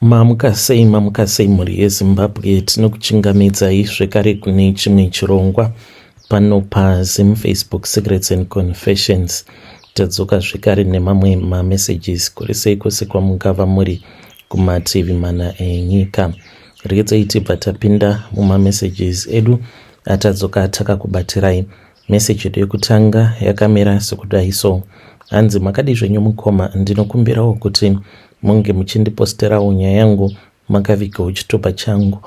Mamuka sei, mamuka sei mhuri yeZimbabwe, tinokuchingamidzai zvekare kune chimwe chirongwa pano paZim Facebook Secrets and Confessions. Tadzoka zvekare nemamwe mamessages kuri sei kwose kwamungava muri kumativi mana enyika. Regedzai tibva tapinda mumamessages edu atadzoka takakubatirai. Message yedu yekutanga yakamira sekudai so. Hanzi makadii zvenyu mukoma, ndinokumbirawo kuti munge muchindiposterawo nyaya yangu makavigawo chitupa changu.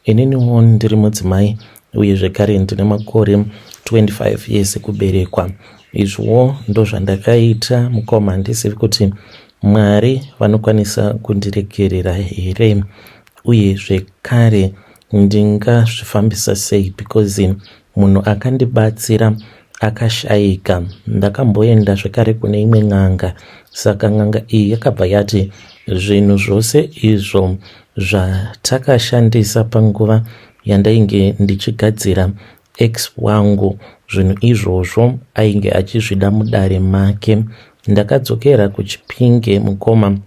Ininiwo ndiri mudzimai uye zvekare ndine makore 25 years ekuberekwa. Izviwo ndozvandakaita mukoma, handizivi kuti Mwari vanokwanisa kundiregerera here uye zvekare ndingazvifambisa sei because munhu akandibatsira akashaika. Ndakamboenda zvekare kune imwe n'anga, saka n'anga iyi yakabva yati zvinhu zvose izvo zvatakashandisa panguva yandainge ndichigadzira ex wangu zvinhu izvozvo ainge achizvida mudare make. Ndakadzokera kuChipinge mukoma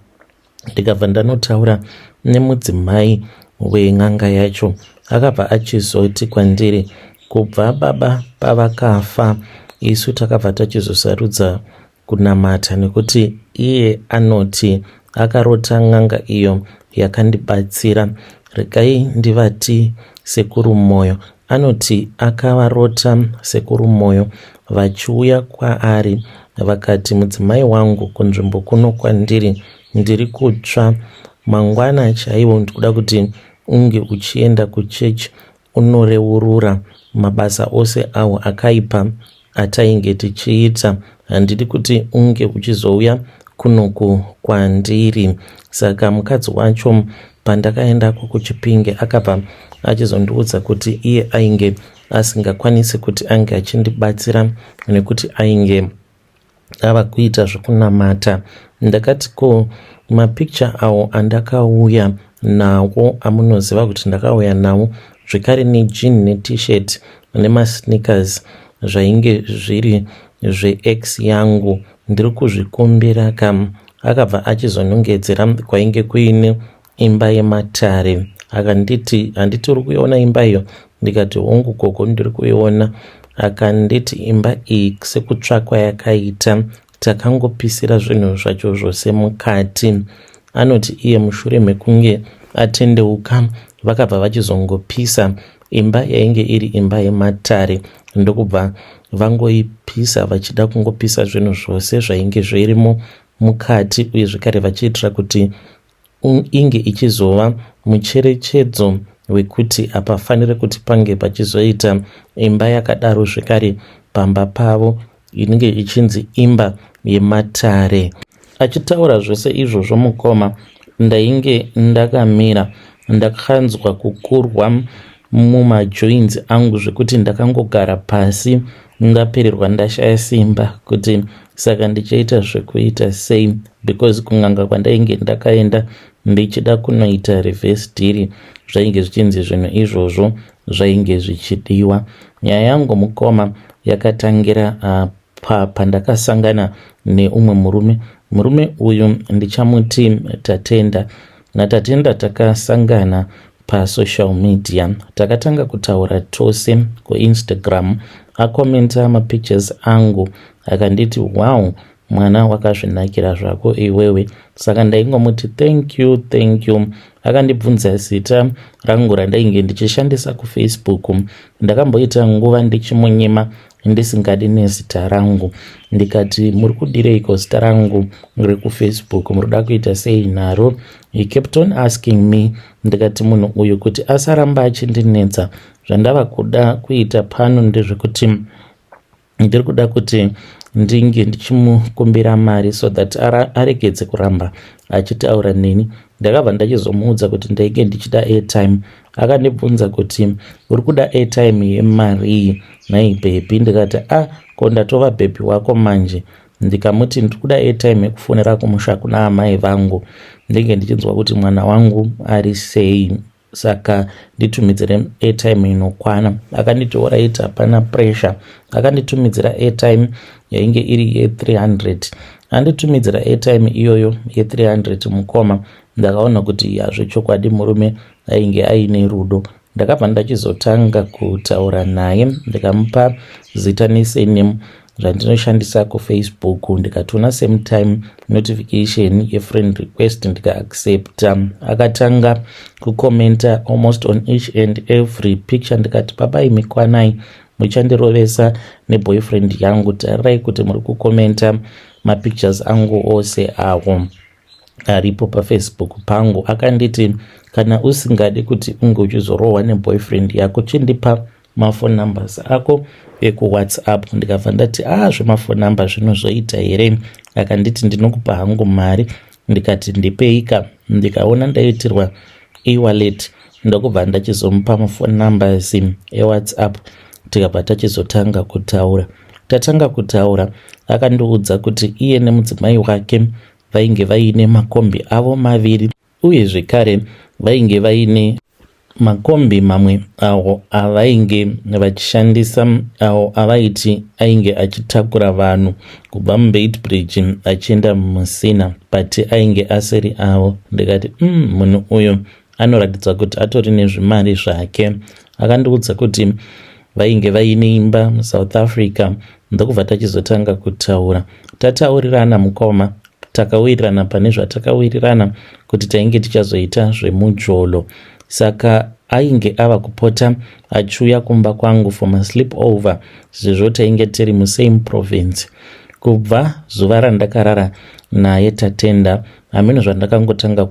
ndikabva ndanotaura nemudzimai wen'anga yacho. Akabva achizoti kwandiri kubva baba pavakafa isu takabva tachizosarudza kunamata nekuti iye anoti akarota n'anga iyo yakandibatsira. Regai ndivati sekuru Moyo. Anoti akavarota sekuru Moyo vachiuya kwaari vakati mudzimai wangu kunzvimbo kuno kwandiri ndiri kutsva mangwana chaiwo ndikuda kuti unge uchienda kuchechi unoreurura mabasa ose awo akaipa atainge tichiita handidi kuti unge uchizouya kunoku kwandiri saka mukadzi wacho pandakaendako kuchipinge akabva achizondiudza kuti iye ainge asingakwanisi kuti ange achindibatsira nekuti ainge ava kuita zvekunamata. Ndakati ko mapicture awo andakauya nawo amunoziva kuti ndakauya nawo zvekare nejean neT-shirt nemasneakers zvainge zviri zveex yangu ndiri kuzvikumbira ka. Akabva achizonongedzera kwainge kuine imba yematare akanditi handiti uri kuiona imba iyo ndikati hongu gogo ndiri kuiona akanditi imba iyi sekutsvakwa yakaita takangopisira zvinhu zvacho zvose mukati anoti iye mushure mekunge atendeuka vakabva vachizongopisa imba yainge iri imba yematare ndokubva vangoipisa vachida kungopisa zvinhu zvose zvainge zvirimo mukati uye zvekare vachiitira kuti inge ichizova mucherechedzo wekuti hapafanire kuti pange pachizoita imba yakadaro zvekare pamba pavo inenge ichinzi imba yematare. Achitaura zvose izvozvo mukoma ndainge ndakamira ndakanzwa kukurwa mumajoints angu zvekuti ndakangogara pasi ndapererwa ndashaya simba kuti saka ndichaita zvekuita sei because kun'anga kwandainge ndakaenda ndichida kunoita reverse dhiri zvainge zvichinzi zvinhu izvozvo zvainge zvichidiwa. Nyaya yangu mukoma yakatangira uh, pandakasangana neumwe murume. Murume uyu ndichamuti Tatenda. NaTatenda takasangana pasocial media. Takatanga kutaura tose kuInstagram. Akomenta mapictures angu akanditi wow mwana wakazvinakira zvako iwewe. Saka ndaingomuti thank you thank you. Akandibvunza zita rangu randainge ndichishandisa kuFacebook. Ndakamboita nguva ndichimunyima ndisingadi nezita rangu ndikati muri kudireiko zita rangu rekufacebook muri kuda kuita sei naro he kept on asking me ndikati munhu uyu kuti asaramba achindinetsa zvandava kuda kuita pano ndezvekuti ndiri kuda kuti ndinge ndichimukumbira mari so that aregedze kuramba achitaura neni ndakabva ndachizomuudza kuti ndainge ndichida airtime akandibvunza kuti uri kuda airtime yemarii nhai bhebhi ndikati a ah, ko ndatova bhebhi wako manje ndikamuti ndiri kuda airtime yekufonera kumusha kuna amai vangu ndinge ndichinzwa kuti mwana wangu ari sei. Saka nditumidzire airtime inokwana. Akanditi alright, hapana pressure. Akanditumidzira airtime yainge iri ye300. Anditumidzira airtime iyoyo ye300, mukoma, ndakaona kuti yazvechokwadi murume ainge aine rudo. Ndakabva ndachizotanga kutaura naye, ndikamupa zita nesurname zvandinoshandisa kuFacebook. Ndikatona same time notification yefriend request, ndikaaccepta. Akatanga kucommenta almost on each and every picture. Ndikati, "Babai, mikwanai, muchandirovesa neboyfriend yangu. Tarirai kuti muri kucommenta mapictures angu ose awo aripo paFacebook pangu." Akanditi, "Kana usingadi kuti unge uchizorohwa neboyfriend yako, chindipa mafone numbers ako ekuWhatsApp." Ndikabva ndati, "A ah, zvemafone number zvinozoita here?" Akanditi, "Ndinokupa hangu mari." Ndikati, "Ndipeika." Ndikaona ndaitirwa ewallet, ndokubva ndachizomupa mafone numbers eWhatsApp. Tikabva tachizotanga kutaura. Tatanga kutaura, akandiudza kuti iye nemudzimai wake vainge vaine makombi avo maviri, uye zvekare vainge vaine makombi mamwe awo avainge vachishandisa, awo avaiti ainge achitakura vanhu kubva muBeitbridge achienda muMusina, but ainge asiri avo. Ndikati, munhu uyu anoratidza kuti atori nezvimari zvake." Akandiudza kuti vainge vaine imba muSouth Africa. Ndokubva tachizotanga kutaura. Tataurirana, mukoma, takawirirana pane zvatakawirirana kuti tainge tichazoita zvemujolo. Saka ainge ava kupota achiuya kumba kwangu for masleep over, sezvo tainge tiri musame province. Kubva zuva randakarara naye Tatenda, hameno zvandakangotanga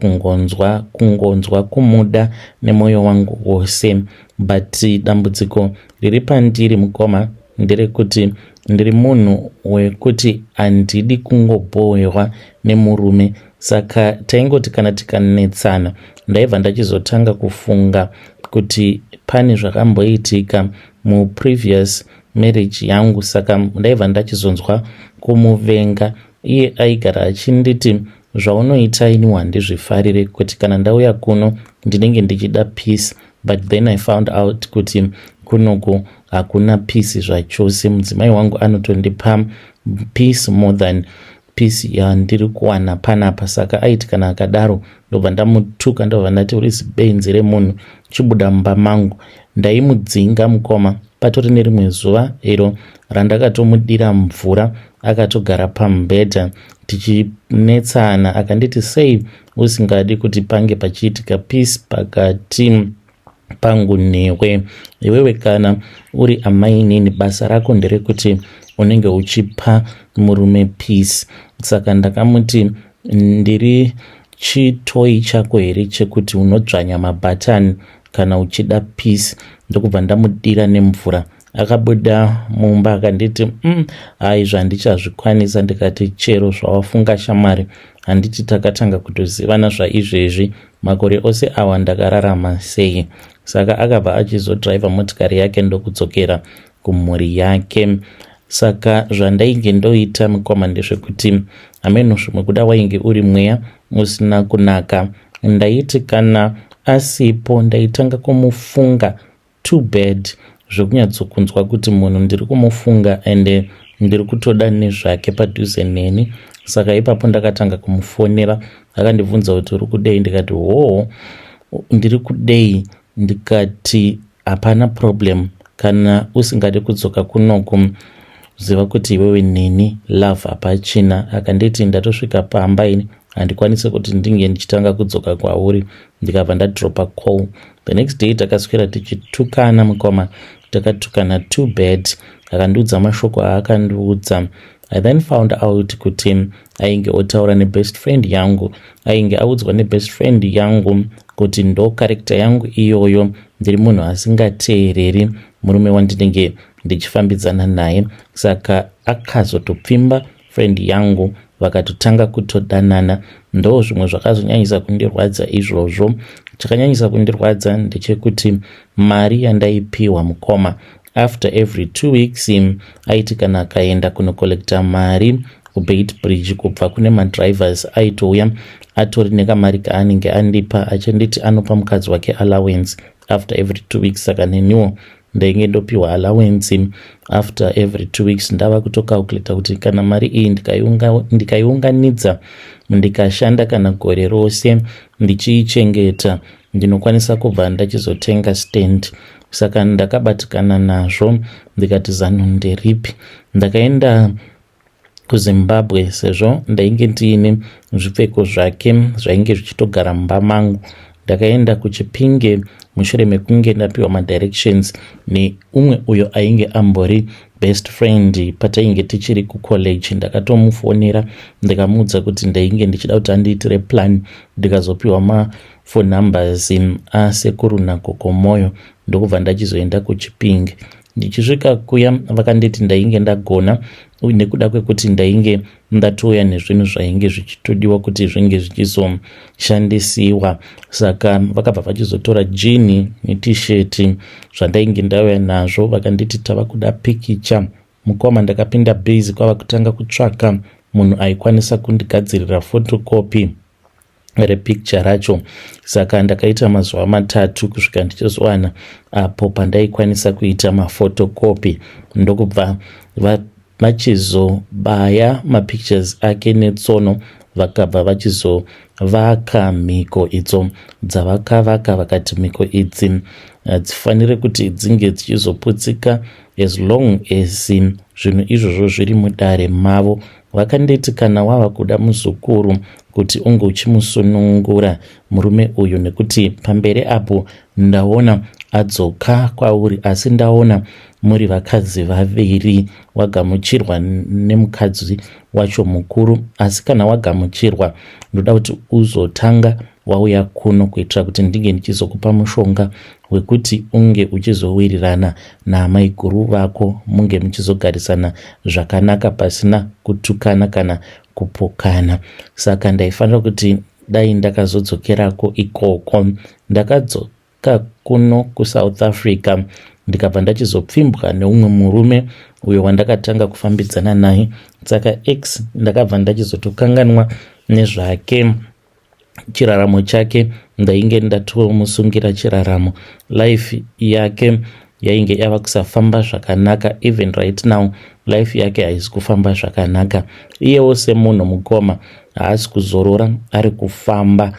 kungonzwa kumuda nemwoyo wangu wose. But dambudziko riri pandiri, mukoma, nderekuti ndiri munhu wekuti handidi kungobhohwerwa nemurume. Saka taingoti kana tikanetsana, ndaibva ndachizotanga kufunga kuti pane zvakamboitika muprevious marriage yangu. Saka ndaibva ndachizonzwa kumuvenga. Iye aigara achinditi, "Zvaunoita ini handizvifarire, kuti kana ndauya kuno ndinenge ndichida peace." But then I found out kuti kunoku hakuna peace zvachose. Mudzimai wangu anotondipa peace more than peace yandiri kuwana panapa. Saka aiti kana akadaro, ndobva ndamutuka, ndobva ndati, "Uri zibenzi remunhu, chibuda mumba mangu." Ndaimudzinga, mukoma. Patori nerimwe zuva iro randakatomudira mvura akatogara pamubhedha tichinetsana. Akanditi, "Sei usingadi kuti pange pachiitika peace pakati pangu newe? Iwewe kana uri amainini, basa rako nderekuti unenge uchipa murume peace." Saka ndakamuti, "Ndiri chitoy chako here chekuti unodzvanya mabhatani kana uchida peace?" Ndokubva ndamudira nemvura. Akabuda mumba akanditi, Hai, zvandichazvikwanisa." Ndikati, "Chero zvawafunga, shamwari. Handiti takatanga kutozivana zvaizvezvi? Makore ose awa ndakararama sei?" Saka akabva achizodhiraivha motikari yake ndokudzokera kumhuri yake. Saka zvandainge ndoita, mukoma, ndezvekuti hameno zvimwe kuda wainge uri mweya usina kunaka. Ndaiti kana asipo, ndaitanga kumufunga too bad, zvekunyatsokunzwa kuti munhu ndiri kumufunga ende ndiri kutoda nezvake padhuze neni. Saka ipapo ndakatanga kumufonera. Akandibvunza kuti, "Uri kudei?" Ndikati, "Hoo, ndiri kudei?" Ndikati, "Hapana problem. Kana usingadi kudzoka kunoku, ziva kuti iwewe neni love hapachina." Akanditi, "Ndatosvika pamba ini, handikwanisi kuti ndinge ndichitanga kudzoka kwauri." Ndikabva ndadropa call. The next day takaswera tichitukana, mukoma. Takatukana too bad. Akandiudza mashoko aakandiudza. I then found out kuti ainge otaura nebest friend yangu. Ainge audzwa nebest friend yangu kuti ndo character yangu iyoyo, ndiri munhu asingateereri murume wandinenge ndichifambidzana naye. Saka akazotopfimba friend yangu, vakatotanga kutodanana. Ndo zvimwe zvakazonyanyisa kundirwadza izvozvo. Chakanyanyisa kundirwadza ndechekuti mari yandaipiwa, mukoma, after every 2 weeks aiti kana akaenda kunocollecta mari kuBeitbridge kubva kune madrivers aitouya atori nekamari kaanenge andipa achinditi anopa mukadzi wake allowance after every 2 weeks. Saka neniwo ndainge ndopiwa allowance after every 2 weeks. Ndava kutocalculata kuti kana mari iyi ndikaiunganidza, ndikashanda kana gore rose ndichiichengeta, ndinokwanisa kubva ndachizotenga stand. Saka ndakabatikana nazvo, ndikati zano nderipi? Ndakaenda kuZimbabwe sezvo ndainge ndiine zvipfeko zvake zvainge zvichitogara mumba mangu. Ndakaenda kuChipinge mushure mekunge ndapiwa madirections neumwe uyo ainge ambori best friend patainge tichiri kucollege. Ndakatomufonera ndikamuudza kuti ndainge ndichida kuti andiitire plan. Ndikazopiwa maphone numbers asekuru nagogo Moyo, ndokubva ndachizoenda kuChipinge. Ndichisvika kuya, vakanditi ndainge ndagona nekuda kwekuti ndainge ndatouya nezvinhu zvainge zvichitodiwa kuti zvinge zvichizoshandisiwa. Saka vakabva vachizotora jini netisheti zvandainge ndauya nazvo, vakanditi tava kuda pikicha. Mukoma, ndakapinda busy kwava kutanga kutsvaka munhu aikwanisa kundigadzirira photocopy repicture racho. Saka ndakaita mazuva 3 kusvika ndichizowana apo pandaikwanisa kuita maphotocopy, ndokubva vachizobaya mapictures ake netsono. Vakabva vachizovaka mhiko idzo dzavakavaka, vakati mhiko idzi hadzifaniri kuti dzinge dzichizoputsika as long as zvinhu izvozvo zviri mudare mavo. Vakanditi kana wava kuda muzukuru, kuti unge uchimusunungura murume uyu, nekuti pamberi apo ndaona adzoka kwauri, asi ndaona muri vakadzi vaviri, wagamuchirwa nemukadzi wacho mukuru. Asi kana wagamuchirwa, ndoda kuti uzotanga wauya kuno kuitira kuti ndinge ndichizokupa mushonga wekuti unge uchizowirirana naamaiguru vako, munge muchizogarisana zvakanaka pasina kutukana kana kupokana. Saka ndaifanira kuti dai ndakazodzokerako ikoko. Ndakadzoka kuno kuSouth Africa, ndikabva ndachizopfimbwa neumwe murume uyo wandakatanga kufambidzana naye. Saka ex ndakabva ndachizotokanganwa nezvake. Chiraramo chake ndainge ndatomusungira chiraramo. Life yake yainge yava kusafamba zvakanaka. Even right now life yake haisi kufamba zvakanaka. Iyewo semunhu, mukoma, haasi kuzorora, ari kufamba.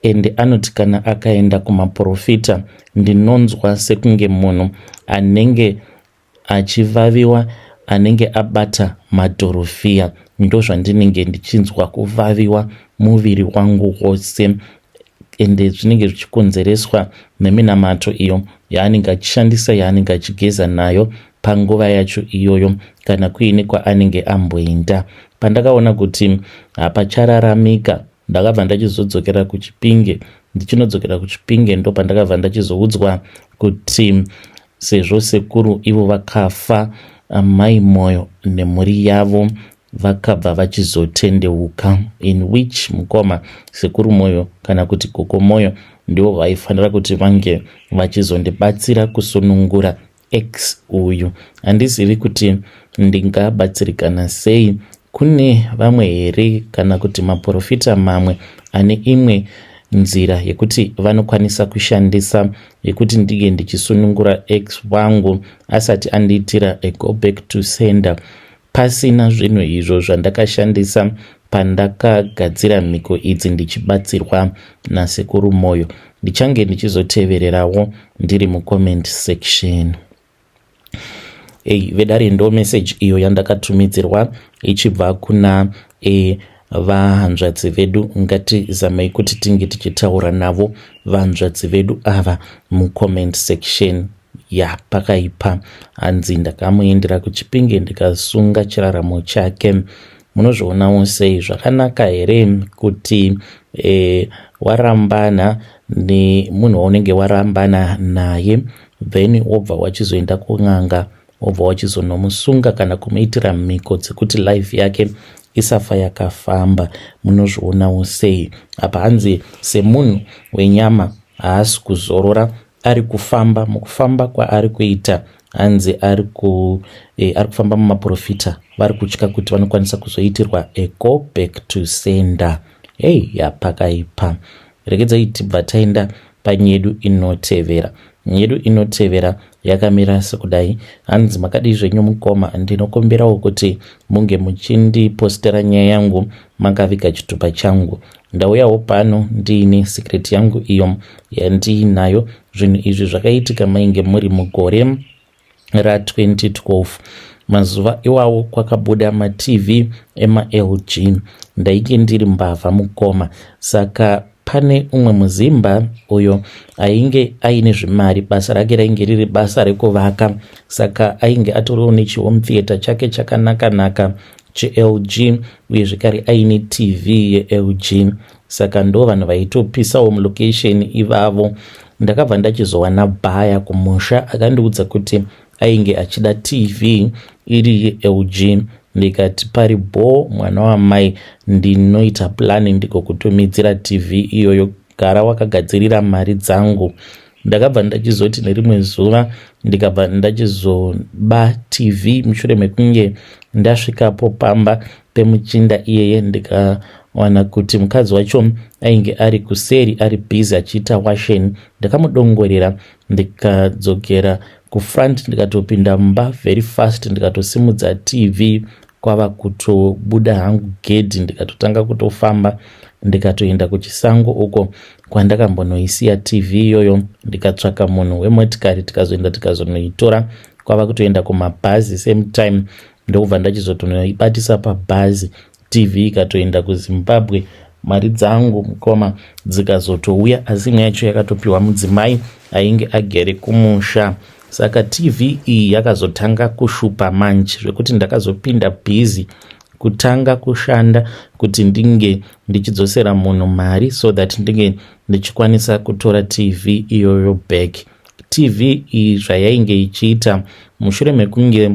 Ende anoti kana akaenda kumaprofita, ndinonzwa sekunge munhu anenge achivaviwa, anenge abata madhorofiya. Ndo zvandinenge ndichinzwa, kuvaviwa muviri wangu wose. Ende zvinenge zvichikonzereswa neminamato iyo yaanenge achishandisa, yaanenge achigeza nayo panguva yacho iyoyo, kana kuine kwaanenge amboenda. Pandakaona kuti hapachararamika, ndakabva ndachizodzokera kuChipinge. Ndichinodzokera kuChipinge, ndo pandakabva ndachizoudzwa kuti sezvo sekuru ivo vakafa, Mai Moyo nemhuri yavo vakabva vachizotendeuka, in which, mukoma, sekuru Moyo kana kuti gogo Moyo ndivo vaifanira kuti vange vachizondibatsira kusunungura ex uyu. Handizivi kuti ndingabatsirikana sei. Kune vamwe here kana kuti maprofita mamwe ane imwe nzira yekuti vanokwanisa kushandisa yekuti ndinge ndichisunungura ex wangu asati andiitira a go back to sender, pasina zvinhu izvo zvandakashandisa pandakagadzira mhiko idzi ndichibatsirwa nasekuru Moyo? Ndichange ndichizotevererawo ndiri mucomment section. Ei vedare, ndo message iyo yandakatumidzirwa ichibva kuna vahanzvadzi vedu. Ngatizamei kuti tinge tichitaura navo vanzvadzi vedu ava mucomment section. Ya, pakaipa. Hanzi ndakamuendera kuChipinge ndikasunga chiraramo chake. Munozvionawo sei? Zvakanaka here kuti warambana nemunhu waunenge warambana naye, then wobva wachizoenda kun'anga, wobva wachizonomusunga kana kumuitira mhiko dzekuti life yake isafa yakafamba? Munozvionawo sei? Apa hanzi semunhu wenyama haasi kuzorora, ari kufamba. Mukufamba kwaari kuita, Hanzi ari ku eh, ari kufamba mumaprofita, vari kutya kuti vanokwanisa kuzoitirwa a go back to sender. Hei, yapakaipa. Regedzai tibva taenda panyedu inotevera. Nyedu inotevera yakamira sekudai. Hanzi, makadii zvenyu mukoma? Ndinokumbirawo kuti munge muchindipostera nyaya yangu makaviga chitupa changu. Ndauyawo pano ndiine secret yangu iyo yandiinayo. Zvinhu izvi zvakaitika mainge muri mugore ra2012. Mazuva iwawo kwakabuda maTV emaLG. Ndainge ndiri mbavha mukoma. Saka pane umwe muzimba uyo ainge aine zvimari, basa rake rainge riri basa rekuvaka. Saka ainge atoriwo nechihome theatre chake chakanaka-naka cheLG, uye zvekare aine TV yeLG. Saka ndo vanhu vaitopisawo mulocation ivavo. Ndakabva ndachizowana bhaya kumusha, akandiudza kuti ainge achida TV iri yeLG. Ndikati, pari bho mwana wamai, ndinoita plan ndikokutumidzira TV iyoyo, gara wakagadzirira mari dzangu. Ndakabva ndachizoti nerimwe zuva ndikabva ndachizoba TV mushure mekunge ndasvikapo pamba pemuchinda iyeye, ndikawana kuti mukadzi wacho ainge ari kuseri, ari busy achiita washing. Ndakamudongorera, ndikadzokera kufront, ndikatopinda mumba very fast, ndikatosimudza TV, kwava kutobuda hangu gedhi, ndikatotanga kutofamba, ndikatoenda kuchisango uko kwandakambonoisiya TV iyoyo. Ndikatsvaka munhu wemotikari, tikazoenda, tikazonoitora, kwava kutoenda kumabhazi same time. Ndokubva ndachizotonoibatisa pabhazi, TV ikatoenda kuZimbabwe. Mari dzangu mukoma dzikazotouya, asi imwe yacho yakatopiwa mudzimai ainge agere kumusha. Saka TV iyi yakazotanga kushupa manje, zvekuti ndakazopinda busy kutanga kushanda kuti ndinge ndichidzosera munhu mari so that ndinge ndichikwanisa kutora TV iyoyo back. TV iyi zvayainge ichiita mushure mekunge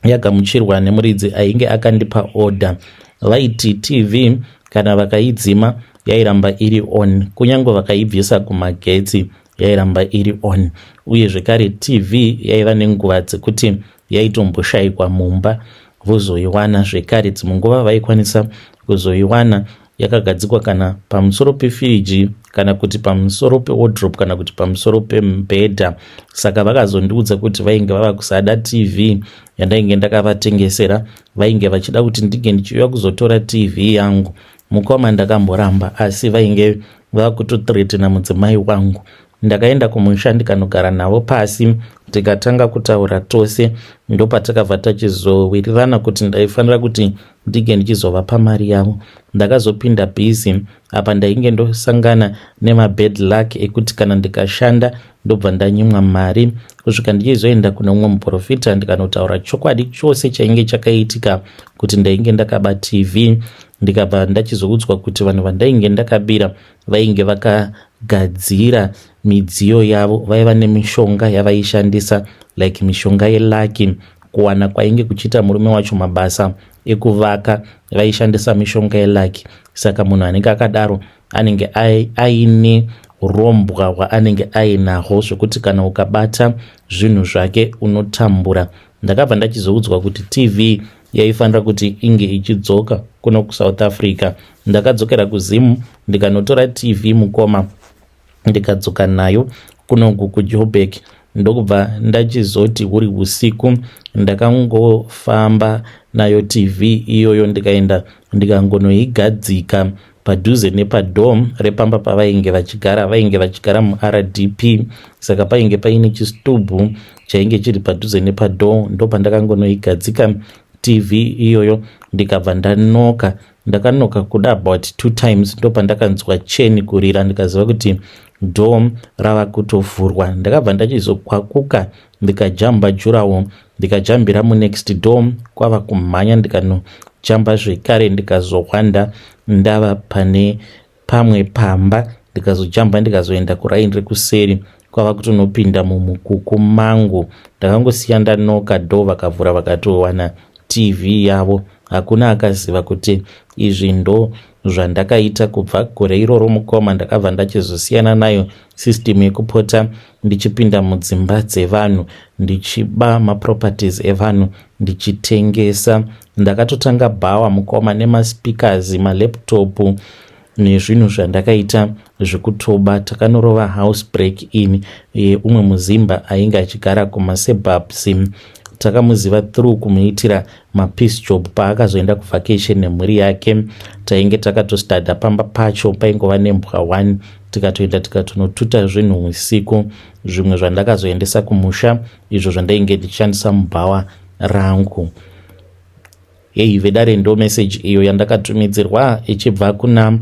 yagamuchirwa nemuridzi ainge akandipa order, vaiti TV kana vakaidzima yairamba iri on, kunyange vakaibvisa kumagetsi yairamba iri on. Uye zvekare TV yaiva nenguva dzekuti yaitomboshayikwa mumba, vozoiwana zvekare. Dzimwe nguva vaikwanisa kuzoiwana yakagadzikwa kana pamusoro pefiriji, kana kuti pamusoro pewardrobe, kana kuti pamusoro pemubhedha. Saka vakazondiudza kuti vainge vava kusada TV yandainge ndakavatengesera, vainge vachida kuti ndinge ndichiuya kuzotora TV yangu. Mukoma, ndakamboramba, asi vainge vakutothreatena mudzimai wangu. Ndakaenda kumusha, ndikanogara navo pasi, tikatanga kutaura tose. Ndopatakabva tachizowirirana kuti ndaifanira kuti ndinge ndichizovapa mari yavo. Ndakazopinda busy. Apa ndainge ndosangana nemabad luck ekuti kana ndikashanda ndobva ndanyimwa mari, kusvika ndichizoenda kune umwe muprofita, ndikanotaura chokwadi chose chainge chakaitika kuti ndainge ndakaba TV. Ndikabva ndachizoudzwa kuti vanhu vandainge ndakabira vainge vakagadzira midziyo yavo, vaiva nemishonga yavaishandisa, like mishonga yelucky. Kuwana kwainge kuchiita murume wacho mabasa ekuvaka, vaishandisa mishonga yelucky. Saka munhu anenge akadaro anenge aine urombwa hwaanenge ainahwo, zvekuti kana ukabata zvinhu zvake unotambura. Ndakabva ndachizoudzwa kuti TV yaifanira kuti inge ichidzoka kuno kuSouth Africa. Ndakadzokera kuZimu, ndikanotora TV mukoma, ndikadzoka nayo kunoku kuJoburg. Ndokubva ndachizoti huri usiku ndakangofamba nayo TV iyoyo, ndikaenda ndikangonoigadzika padhuze nepadoor repamba pavainge vachigara. Vainge vachigara muRDP, saka painge paine chistubhu chainge chiri padhuze nepadoor. Ndopandakangonoigadzika TV iyoyo, ndikabva ndanoka. Ndakanoka kuda about two times, ndopandakanzwa cheni kurira, ndikaziva kuti door rava kutovhurwa. Ndakabva ndachizokwakuka, ndikajamba durawall, ndikajambira munext door, kwava kumhanya, ndikanojamba zvekare, ndikazohwanda ndava pane pamwe pamba. Ndikazojamba, ndikazoenda kuraini rekuseri, kwava kutonopinda mumukuku mangu. Ndakangosiya ndanoka door, vakavhura, vakatowana TV yavo. Hakuna akaziva kuti izvi ndo zvandakaita kubva gore iroro mukoma, ndakabva ndachizosiyana nayo system yekupota ndichipinda mudzimba dzevanhu ndichiba maproperties evanhu ndichitengesa. Ndakatotanga bhawa mukoma nemaspeakers, malaptop nezvinhu zvandakaita zvekutoba. Takanorova house break in umwe muzimba ainge achigara kumasuburbs. Takamuziva through kumuitira mapiece job paakazoenda kuvacation nemhuri yake. Tainge takatostadha pamba pacho, paingova nembwa 1. Tikatoenda tikatonotuta zvinhu usiku, zvimwe zvandakazoendesa kumusha, izvo zvandainge ndichishandisa mubhawa rangu. Hei vedare, ndo message iyo yandakatumidzirwa ichibva kuna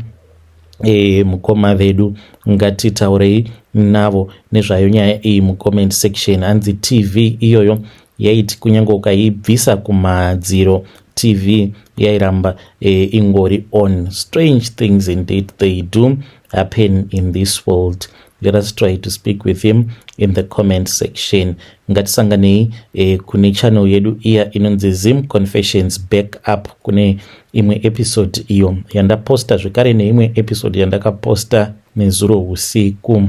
mukoma vedu. Ngatitaurei navo nezvayo nyaya iyi mucomment section. Hanzi TV iyoyo yaiti kunyange ukaibvisa kumadziro, TV yairamba ingori on. Strange things indeed, they do happen in this world. Let us try to speak with him in the comment section. Ngatisanganei kune channel yedu iya inonzi Zim Confessions Back Up, kune imwe episode iyo yandaposta zvekare neimwe episode yandakaposta nezuro usiku.